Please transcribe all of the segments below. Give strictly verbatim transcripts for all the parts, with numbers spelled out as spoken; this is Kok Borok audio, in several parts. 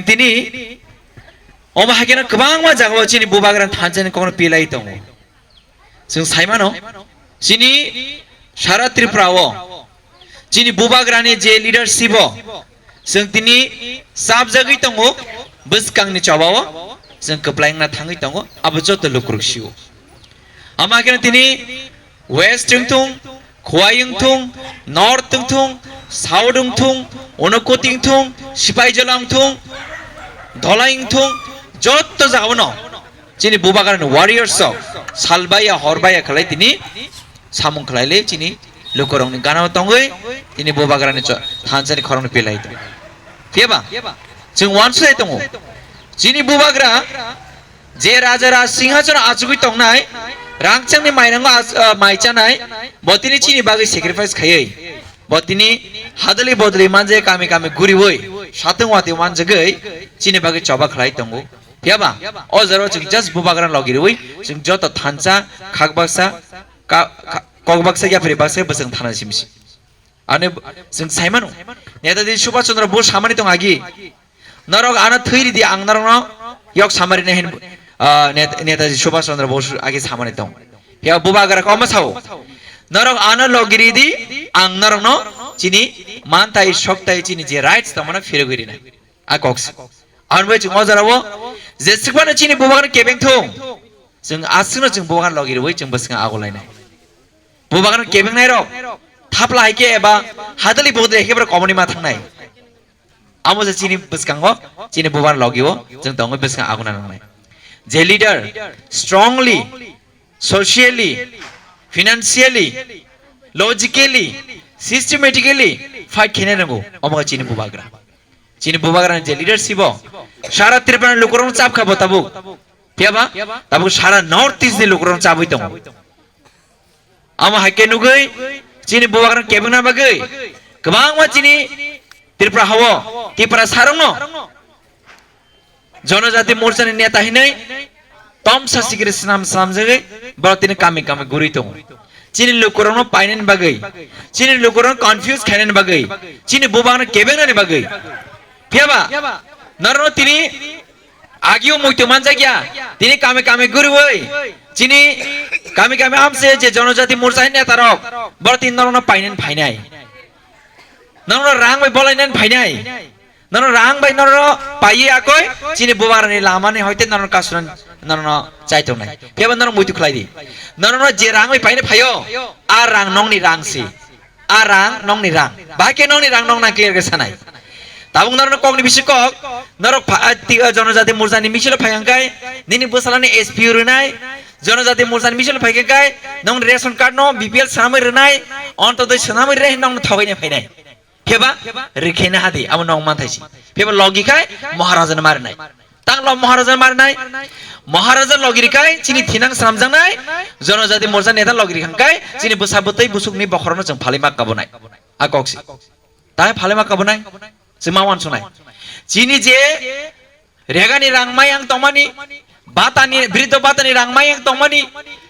Tini omo hai kheno kwbangma jagao chini bubagrani thansa ni kokno pilai tongo. Chwng sai mano, chini sara Tripura o chini bubagrani je leadership o chwng tini chapjagwi tongo, bwskangni chobao chwng kwplai wngna thangwi tongo, abo joto lukurok sio. Ama khe tini West wngthung, Khowai wngthung, North wngthung, South wngthung, Unakoti wngthung, Sipaijala wngthung, Dholai wngthung, joto jagao no chini bubagrani warriors rok salbaiya horbaiya khlai tini samung khlaile chini lukurokni ganao tongwi tini bubagrani cho-, thansani khorokno pilai tongo. Phiyaba chwng uansukjai tongo, chini bubagra je raja raj singhasono achugwi tongnai, rangchakni mairango ach-, ah, mai chanai, bo tini chini bagwi sacrifice khaiwi, bo tini hadali bodoli manje kami kami guriwi, satung watwi manjagwi chini bagwi choba khlai tongo. Phiyaba o jora chwng just bubagra logi rwi chwng joto thansa, khak baksa, ka-, ka-, kok baksa, yaphri baksa bwswng thana simi si. Ani chwng sai mano, Netaji Subhash Chandra Bose samani tong agi, "Norok ano thwi ridi, ang norokno yok samari nai," hin, ah, Net-, Netaji Subhash Chandra Bose agi samani tong. Phiya bubagra kokma sao, "Norok ano logi ridi, ang norokno chini mantai soktai chini je rights tongmano phirogwi rinai." A kok se. Ang bai chwng o jora o je swkmano chini bubagra kebeng thung, chwng aswkno chwng bubagra logi rwi chwng bwswk agulainai. Bubagra kebeng nai rok thapla hai khe eba hadali bodoli hai khe borok komoni ma thangnai. Amo se chini bwskango, chini bubagra logi o chwng tongwi bwskang aguna nangnai. Je leader strongly, socially, financially, logically, systematically fight khaina nango, omo chini bubagra. Chini bubagrani je leadership o sara Tripura ni lukurok chap kha bo tabuk. Phiyaba tabuk sara North East ni lukurok chabwi tongo. Amo hai khe nugwi chini bubagra kebengna bagwi kwbangma chini Tripura hao Tripura sarokno Jonojati Morcha ni neta hinwi tomsa sikiri swnam swnamjagwi borok tini kami kami guri tongo. Chini lukurokno painani bagwi, chini lukurokno confuse khainani bagwi, chini bubagrano kebengnani bagwi. Phiyaba norokno tini agio muitu manjakya, tini kami kami guriwi, chini kami kami amse je Jonojati Morcha ni netarok, borok tini norokno painani phainai. Norokno rang bai bolainani phainai. Norok rang bai norok paiye akoi, chini bubagrani lamani hoite norok kasuran norokno chaitongnai. Phiyaba norok muitu khlai di. Norokno je rang bai paina phaio, a rang nongni rang si. A rang nongni rang. Bahai khe nongni rang nong nang clear khe sanai. Tabuk norokno kokni bisi kok, norok pha-, a, ti-, a, Jonojati Morcha ni misil o phai hwnkhe, nini bwsalani S P O rwnai, Jonojati Morcha ni misil o phai hwnkhe, nongni ration card no B P L swnamwi rwnai, Ontodoi swnamwi rwnai, nongno thogaina phainai. Phiyaba rikhaina hadi, abo nong manthai si. Phiyaba logi khai Maharaja no marinai. Tang lo Maharaja no marinai. Maharaja logi rikhai chini thinang swnamjaknai. Jonojati Morcha neta logi rikhang khai chini bwsa bwtwi busukni bokhorokno chwng phalima kabunai. A kok si. Tai phalima kabunai. Chwng ma uansuknai. Chini je Regani rang mayang tongmani, batani, briddo batani rang mayang tongmani,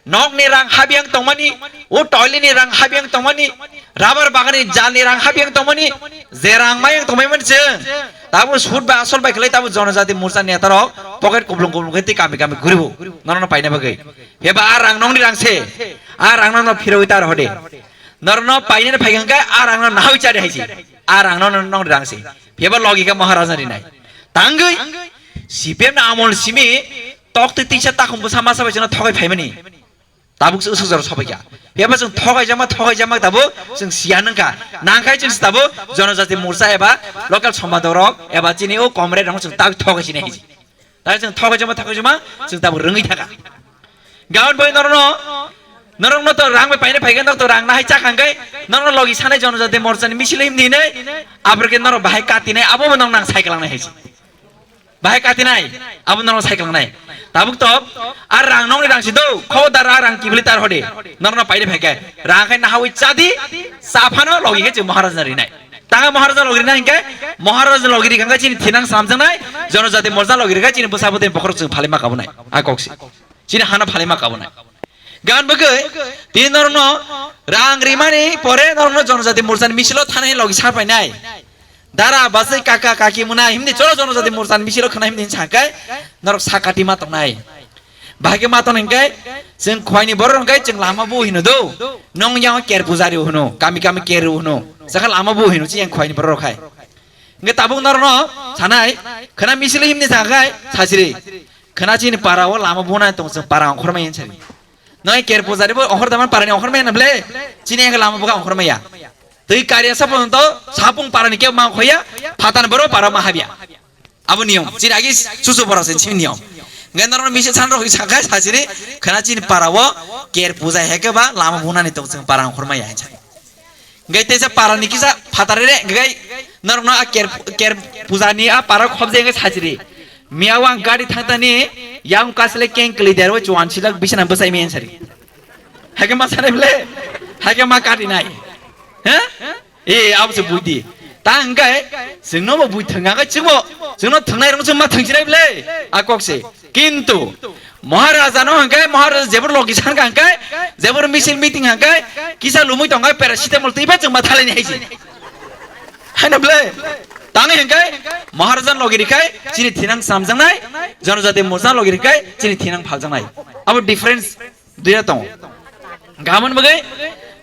nokni rang habyang tongmani, o toilini rang habyang tongmani, rabar bagani jalni rang habyang tongmani, je rang mayang tongmani mani chwng. Tabo sud bai asol bai khlai tabo Jonojati Morcha netarok pocket kublung kublung khe tei kami kami guribo. Norokno paina bagwi. Phiyaba a rang nongni rang se. A rang nongno phirogwi tar hode. Norokno painani phai hwnkhe a rangno nahawi chari hai si. A rangno nongni rang se. Phiyaba logi khe Maharaja rinai. Tangwi, C P M ni amol simi tok twi tisa takhum bwsa masa bai chwngno thogai phaimani. Tabuk se usuk jora sobai kha. Phiyaba chwng thogai jama, thogai jama tabuk chwng siya nangkha. Nangkhai chwng se tabuk Jonojati Morcha eba local sombadorok eba chini o comrade rok chwng tabuk thogai sini hai. Tai chwng thogai jama, thogai jama chwng tabuk rwngwi thaka. Gaon bai norokno, norokno to rang bai paina phaikhe, norok to rang nahai chakha hwnkhe, norokno logi sanai Jonojati Morcha ni misil himdi hinwi, aphuru khe norok bahai katinai, abo bo norok nang cycle nai hai se. Bahai katinai, abo norok cycle nai. Tabuk to, a rang nongni rang si do, khobodar a rang kibili tar hode, norokno paina phaikhe, rang khai nahawi chadi, chaphano logi khe chwng Maharaja rinai. Tanga Maharaja logi rinai hwnkhe, Maharaja logi rikha hwnkhe chini thinang swnamjaknai, Jonojati Morcha logi rikha chini bwsa bwtwi bokhorok chwng phalima kabunai. A kok si. Chini hano phalima kabunai. Gan bagwi, tini norokno rang rimani pore norokno Jonojati Morcha ni misilo thanai logi sarpainai. Dara basai kaka kaki muna himdi choro jono jati morcha ni bisiro khna himdi hinsa kai norok sakati ma tongnai. Bahai khe ma tong hinkhe chwng khwai ni borok hinkhe chwng lama bu hino do. Nong yang ker pujari hino, kami kami ker hino. Sakha lama bu hino chiyang khwai ni borok khai. Hinkhe tabuk norok no sanai khna misil himdi sa khai sachiri. Khna chini para o lama bu na tong chwng para ongkhor mai hinsari. Noi ker pujari bo ongkhor daman para ni ongkhor mai na ble. Chini yang lama bu ka ongkhor mai ya. Twi kariya sapono to sapung parani kebo ma khoya, phatani borok para ma habya. Abo niyom, chini agi susu borok se chini niyom. Ngai norok misi san rok sakha sachini khana chini para o ker puja heke ba lama bunani tong chwng para khorma ya hinsa. Ngai teisa parani kisa phatare re ngai norok no a ker ker puja ni a para khobje ngai sachiri. Miya wang gari thangtani yang kasle keng kli derwe chuan silak bisana bwsai men sari. Hake ma sanai ble? Hake ma kati nai? Ha? E, abo se buidi. Ta hingkai, chwngno bo bui thwng hingkai chwngbo, chwngno thwngnai rong chwng ma thwngsinai ble? A kok se. Kintu, Maharaja no hingkai, Maharaja jebor logi san ka hingkai, jebor misil meeting hingkai, kisa lumui tongkai paracetamol twi ba chwng ma thalaini haisi. Haino ble? Tangwi hingkai, Maharaja logi rikai, chini thinang samjangnai, Jonojati Morcha logi rikai, chini thinang phaljangnai. Abo difference Duya tongo. Gaman bagai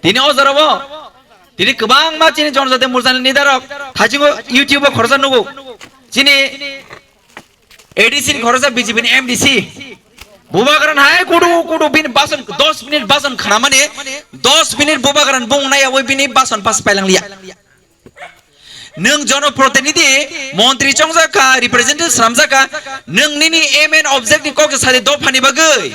tini o jora bo tini kwbangma chini Jonojati Morchani leader rok thachingo YouTube o khoroksa nugo. Chini A D C ni khoroksa B J P ni M D C. Bubagra hai kudu kudu bini bason dos minute bason khanamani dos minute Bubagra bung nai aboi bini bason pas pailang liya. Nwng jonoprotinidhi, montri chongjak kha, representative swnamjak kha, nwng nini aim and object ni kok se sadi dophani bagwi.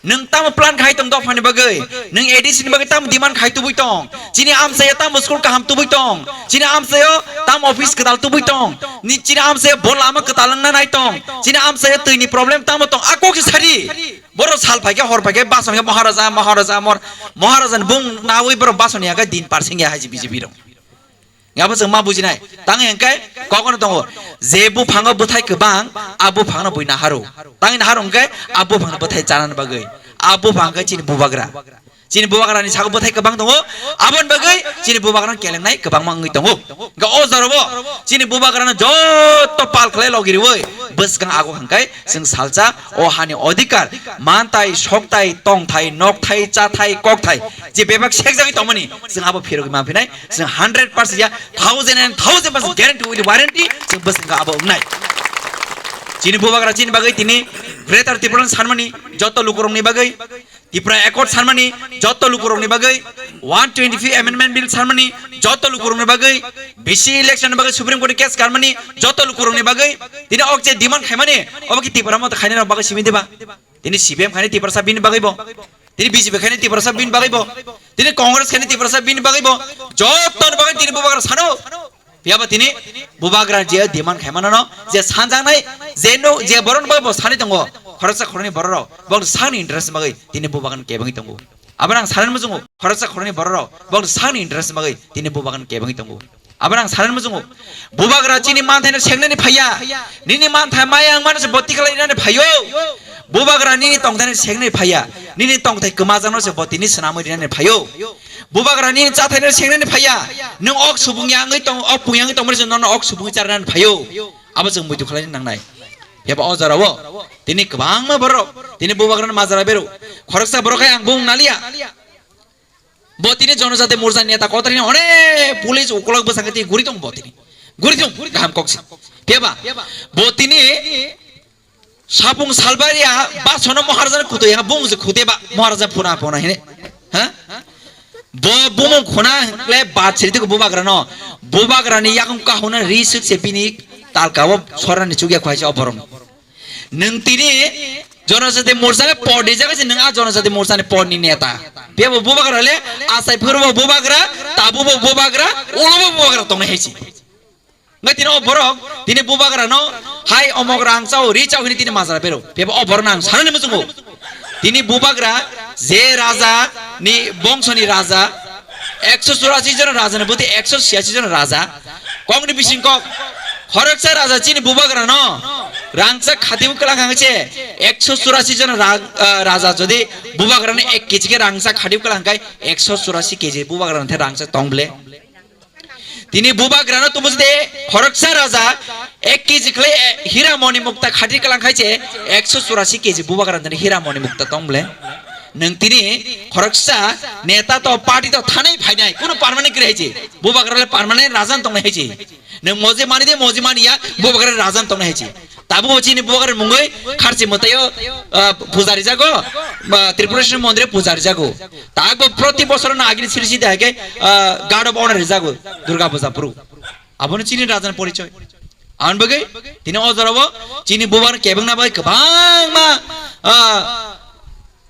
Nwng tamo plan khai tong dophani bagwi? Nwng A D C ni bagwi tamo demand khai tubui tong? Chini amchaio tamo school kaham tubui tong? Chini amchaio tamo office kwtal tubui tong? Ni chini amchaio bo lama kwtal wngna nai tong? Chini amchaio twi ni problem tamo tong? A kok se sadi. Boro sal phaikhe hor phaikhe bason khe Maharaja, Maharaja, Mor-, Maharaja ni bung nawi borok bason ya khe din parsing ya hai si B J P rok. Abo chwng ma bujinai. Tang hingkai kokno tongo. Je buphango bwthai kwbang, a buphangno bui naharo. Tangni naharo hingkai a buphangno bwthai chanani bagwi. A buphang hingkai chini bubagra. Chini bubagrani sago bwthai kwbang tongo. Aboni bagwi chini bubagrano kelengnai kwbangma wngwi tongo. Hingkhe o jorabo chini bubagrano joto pal khlai logi riwi bwskang ago hingkai chwng salsa o hani odhikar, mantai, soktai, tongthai, nokthai, chathai, kokthai, je bebak sekjagwi tongmani, chwng abo phirogwi manphinai, chwng hundred percent ya, thousand and thousand percent guarantee with warranty, chwng bwswk abo wngnai. Chini bubagra chini bagwi tini Greater Tripura sanmani joto lukurokni bagwi, Tripura Accord sanmani joto lukurokni bagwi, one twenty-five Amendment Bill sanmani joto lukurokni bagwi, B C election bagwi Supreme Court case karmani joto lukurokni bagwi, tini ok je demand khaimani, obo ki Tripura motha khainai rok bagwi simi diba? Tini C P M khainai Tiprasa bini bagwi bo, tini B J P khainai Tiprasa bini bagwi bo, tini Congress khainai Tiprasa bini bagwi bo, joto ni bagwi tini bubagra sano. Phiya ba tini bubagra je demand khai manano, je sanjaknai, je no, je borok ni bagwi bo sani tongo, khoroksa khoroknwi borok rok, bo sakni interest ni bagwi tini bubagra kebengwi tongo. Abo ang sanani muchungo, khoroksa khoroknwi borok rok, bo sakni interest ni bagwi tini bubagra kebengwi tongo. Abo ang sanani muchungo, bubagra chini manthai no sengnani phaiya, nini manthai maya wng mano se bo tikhlai rinani phaio. Bubagra nini tongthai no sengnani phaiya, nini tongthai kwmajakno se bo tini swnamwi rinani phaio. Bubagra nini chathaino sengnani phaiya. Nwng ok subung yangwi tong, ok pung yangwi tongmani se nono ok subung charnani phaio. Abo chwng muitu khlaina nangnai. Phiya ba o jorao tini kwbangma borok tini bubagrano majra beru. Khoroksa borok hai ang bung naliya. Bo tini Jonojati Morcha ni neta kotor hino hone police ukolok bwsakhe tini guri tong bo tini. Guri tong kaham kok si. Phiya ba bo tini Sapung salbaria basono Maharaja kutui ha bung je khute ba Maharaja phuna phuna hine. Ha? Bo bumung khuna le bat siri tiko bubagra no. Bubagra ni yakung kahuna ri sik se bini talka o sorani chukya khwaisa oborom. Nung tini Jonojati Morcha le podi jaga si nung a Jonojati Morcha ni poni neta. Bebo bubagra le asai phuru bo bubagra, tabu bo bubagra, ulo bo bubagra tong hesi. Ngai tini o borok tini bubagra no hai omok rang chao ri chao hini tini majra pero. Bebo o borok nang sanani muchungo. Tini bubagra je raja ni bongso ni raja ekso churasi jon raja ni bwtwi ekso chiyasi jon raja. Kok ni bising kok. Khoroksa raja chini bubagra no rangchak khati bwklang hang che ekso churasi jon ra-, ah, raja jodi bubagra no ek keji khe rangchak khati bwklang kai ekso churasi keji bubagra no the rangchak tong ble. Tini bubagrano tumu de khoroksa raja ek K G khlai, eh, hira moni mukta khati kalang khai se ekso churasi K G bubagra tini hira moni mukta tong ble. Nwng tini khoroksa neta to party to thanai phainai, kuno permanent kre hai se. Bubagra le permanent rajan tongnai hai se. Nwng moje mani de, moje mani ya, bubagra rajan tongnai hai se. Tabuk bo chini bubagra mungwi kharchi mwtaio, ah, puja rijago, ba Tripureshwar mondire puja rijago. Tabuk bo proti bosor no agini siri sidi hai khe, ah, Guard of Honor rijago Durga puja phuru. Abono chini rajan porichoi. Aboni bagwi tini o jorao chini bubagra kebengna bai kwbangma, ah,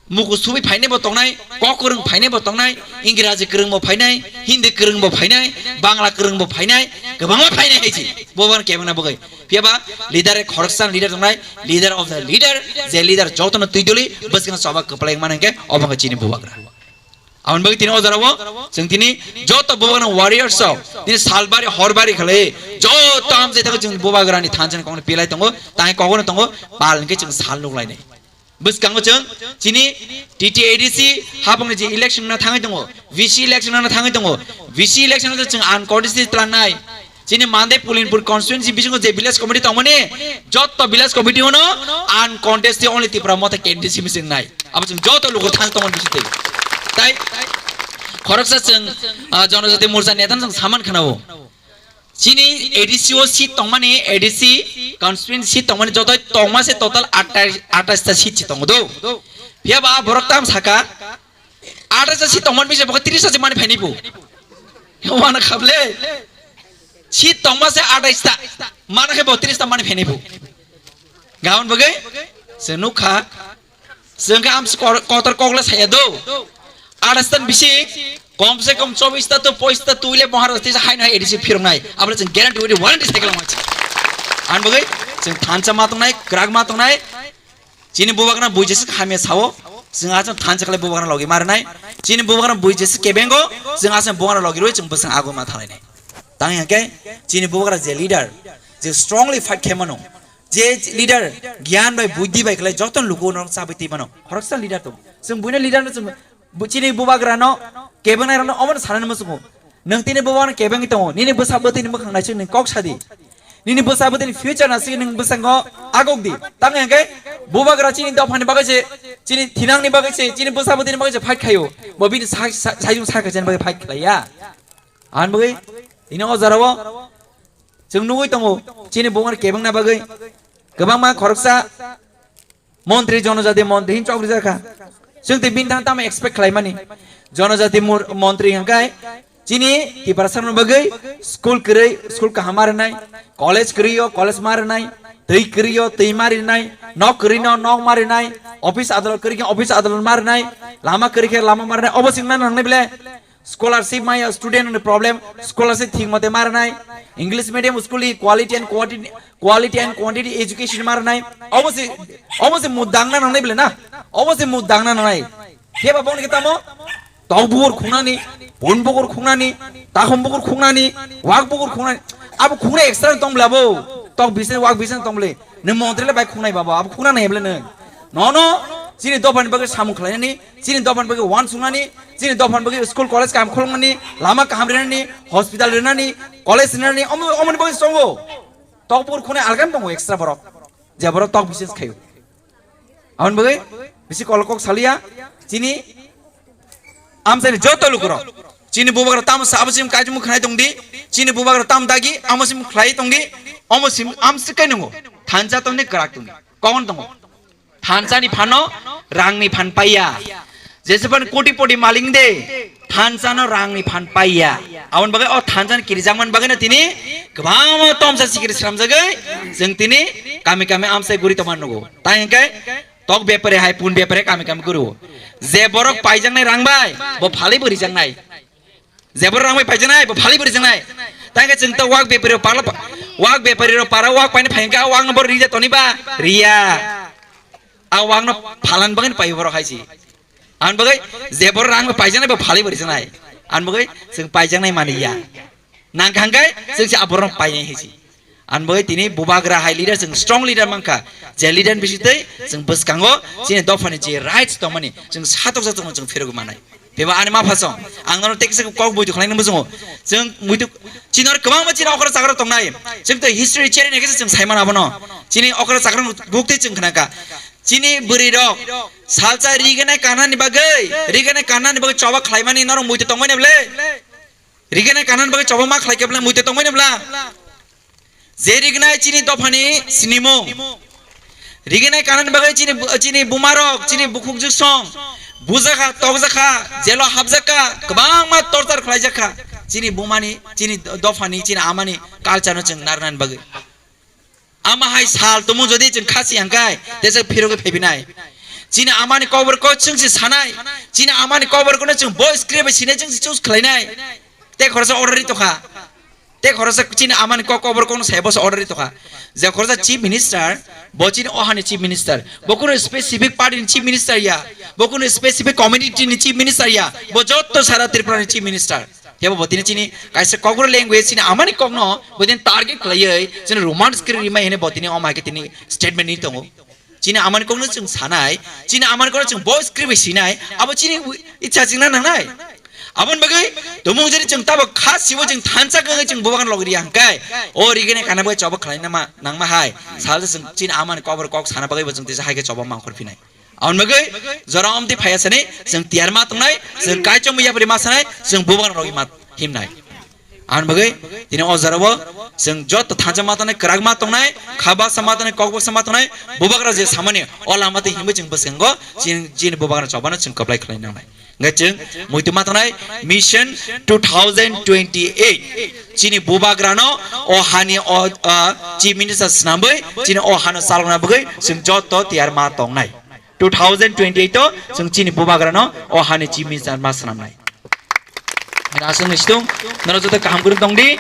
muku subi phainai bo tongnai, kok kwrwng phainai bo tongnai, Ingraji kwrwng bo phainai, Hindi kwrwng bo phainai, Bangla kwrwng bo phainai, kwbangma phainai hai se, bo bar kebengna bagwi. Phiya ba leader khoroksa leader tongnai, leader of the leader, je leader jotono twi doli bwskang choba kwplai mano hwnkhe obo wngkha chini bubagra. Aboni bagwi tini o jorao chwng tini joto bubagra warriors rok tini salbari horbari khlai joto amchai thangwi chwng bubagrani thansa ni kokno pilai tongo, tai kokno tongo, pal hwnkhe chwng sal nuklainai. Bwskango chwng chini T T A D C habangni je election no thangwi tongo, V C election no thangwi tongo, V C election no chwng uncontested tlangnai. Chini Mande Pulinpur constituency bisingo je village committee tongmani, jotto village committee ono uncontested only Tipra Motha candidate simi chwng nai. Abo chwng jotto lukur thang tongmani bisingtwi. Tai khoroksa chwng, ah, Jonojati Morcha neta no chwng saman khwnao. Chini A D C o seat tongmani, A D C constituency seat tongmani jotoi tongma se total atais, atais ta seat se tongo do. Phiya ba borok tam saka, atais ta seat tongmani bisi bokhe tris ta se mani phaini bu. Wana khable. Seat tongma se atais ta, mana khe bo tris ta mani phaini bu. Gaon bagwi se nukha. Chwng khe amsi kor-, kotor kokle saya do. Athastan bisi kom se kom chobis ta to pois ta tuile Maharaj tisa haino hai A D C phiroknai. Abole chwng guarantee widi warranty sai kalang masi. An bagwi chwng thansa ma tongnai, kwrak ma tongnai. Chini bubagra buijesa hamya sao. Chwng aswk thansa khlai bubagra logi marnai. Chini bubagra buijesa kebengo chwng aswk bubagra logi rwi chwng bwswng aguma thalainai. Tang hwnkhe chini bubagra je leader, je strongly fight khe mano. Je leader giyan bai buddhi bai khlai joto luku no chabai twi mano. Khoroksa leader tongo. Chwng buino leader no chwng bu-, chini bubagra no kebengnairok no omono sanani muchungo. Nwng tini bubagra no kebengwi tongo. Nini bwsa bwtwi ni mwkhang naising nwng kok sadi. Nini bwsa bwtwi ni future naising nwng bwskango agok di. Tang hwnkhe bubagra chini dophani bagwi se, chini thinangni bagwi se, chini bwsa bwtwi ni bagwi se fight khaio. Bo bini sa-, sa-, saijung sakha chani bagwi fight khlaiya. Aboni bagwi tini o jorao chwng nugwi tongo, chini bubagra kebengna bagwi kwbangma khoroksa montri, jonojati montri hin chok rijak kha. Chwng tei bini thang tamo expect khlaimani? Jonojati mur-, montri hwnkhe chini Tiprasarokni bagwi school kwrwi school kaham ma rwnai, college kwrwi o college ma rwnai, twi kwrwi o twi ma rwnai, nok kwrwi no nok ma rwnai, office adalot kwrwi khe office adalot ma rwnai, lama kwrwi khe lama ma rwnai, obo chwng nang nangnai bele? Scholarship maya student ni problem, scholarship thik mote ma rwnai, English medium school ni quality and quantity, quality and quantity education ma rwnai, obo se, obo se mudangna nangnai bele na, obo se mudangna nangnai. Khe ba boni tamo, tok bukur khungnani, pun bukur khungnani, takhum bukur khungnani, wak bukur khungnani, abo khungnai extra tong bele abo, tok bisne wak bisne tong bele, nwng montri le bai khungnai babo, abo khungnai bele nwng. Nono, chini dophani bagwi samung khlainani, chini dophani bagwi uansuknani, chini dophani bagwi school college kaham khuluknani, lama kaham rinani, hospital rinani, college rinani, omo, omoni bagwi chongo. Tokpur khunai algam tongo extra borok. Je borok tok bises khaio. Aboni bagwi bisi kolok kok saliya, chini amchaini joto lukurok. Chini bubagra tamo sa abo sim kaijumu khnai tongdi, chini bubagra tam dagi, amo sim khlai tongdi, omo sim am sikai nungo. Thansa tongdi, kwrak tongdi. Kokon tongo. Thansa ni phano rang ni phan paiya. Jese phan koti poti maling de, thansa no rang ni phan paiya. Aboni bagwi o thansa ni kirijak man bagwi no tini kwbangma tomsa sikiri sramjagwi chwng tini kami kami amsai guri tongma nugo. Tai hwnkhe tok bepare hai pun bepare kami kami guru. Je borok paijaknai rang bai, bo phalwi bo rijaknai. Jebor rang bai paijaknai, bo phalwi bo rijaknai. Tai hwnkhe chwng ta wak bepari rok pala pa-, wak bepari rok para wak paina phaikha, wak no bo rija toni ba? Riya. A wak no phalan bagwi pai borok hai si. Ang bagwi jebor rang bai paijaknai, bo phalwi bo rijaknai. Ang bagwi chwng paijaknai mani ya. Nang kha hwnkhe chwng se aborok painai hai si. Ang bagwi tini bubagra hai leader, chwng strong leader mankha. Je leader bisitwi chwng bwskango chini dophani je rights tongmani chwng satok satok chwng phirogwi manai. Tebo ani ma phasong. Ang nono tekisa kok muitu khlaina muchungo. Chwng muitu chini oro kwbangma chini okra chakra tongnai. Chwng to history cherry naikhe chwng saimano abono. Chini okra chakra bukti chwng khnaka. Chini bwrwi rok salsa riganai kanani bagwi, riganai kanani bagwi choba khlaimani norok muitu tongmani bwle. Riganai kanani bagwi choba ma khlaikhe bwle muitu tongmani bwla. Je rignai chini dophani sinimung. Rignai kanani bagwi chini bu-, chini bumarok, chini bukhukjwk song. Bujakha, tokjakha, jelo hapjakha, kwbangma torture khlaijakha. Chini bumani, chini do-, dophani, chini amani culture no chwng narnani bagwi. Ama hai sal tumu jodi chwng khasi hangkai, tesa phirogwi phaibinai. Chini amani kobor ko chwng si sanai. Chini amani kobor kono chwng voice kre bai sinai chwng si choose khlainai. Te khoroksa order ri tokha. Te khoroksa chini amani kok kobor kono sai boso order tokha. Je khoroksa chief minister, bo chini ohani chief minister. Bo kono specific party ni chief minister ya. Bo kono specific community ni chief minister ya. Bo jotto sara Tripura ni chief minister. Tebo bo tini chini kaisa kokbor language chini amani kokno bo tini target khlaiwi chini romance kiri rimai hene bo tini omai ke tini statement ni tongo. Chini amani kokno chwng sanai, chini amani kokno chwng voice kri bai sinai, abo chini wi-, icha chwngna nangnai. Aboni bagwi tumung jani chwng tabo kha sibo chwng thansa kwngwi chwng bubagan logri ya hwnkhe, o rigene kana bagwi choba khlai nama nangma hai, salsa chwng chini amani kokbor kok sana bagwi bo chwng tisa hai khe choba mangkhor phinai. Aboni bagwi jora omti phaya sani chwng tiyar ma tongnai, chwng kaichom yapri ma sanai, chwng bubagan rogwi ma himnai. Ang bagwi tini o jora o chwng joto thansa ma tongnai, kwrak ma tongnai, kha baksa ma tongnai, kok baksa ma tongnai, bubagra je samani o lama twi himwi chwng bwskango chini, chini bubagra chobano chwng kwplai khlai nangnai. Hwnkhe chwng muitu ma tongnai Mission two thousand twenty-eight chini bubagrano o hani o, ah, Chief Minister swnamwi chini o hano chalokna bagwi chwng joto tiyar ma tongnai. Two thousand twenty-eight o chwng chini bubagrano o hani Chief Minister ma swnamnai. Aswk ni situng norok joto kaham kwrwng tong di.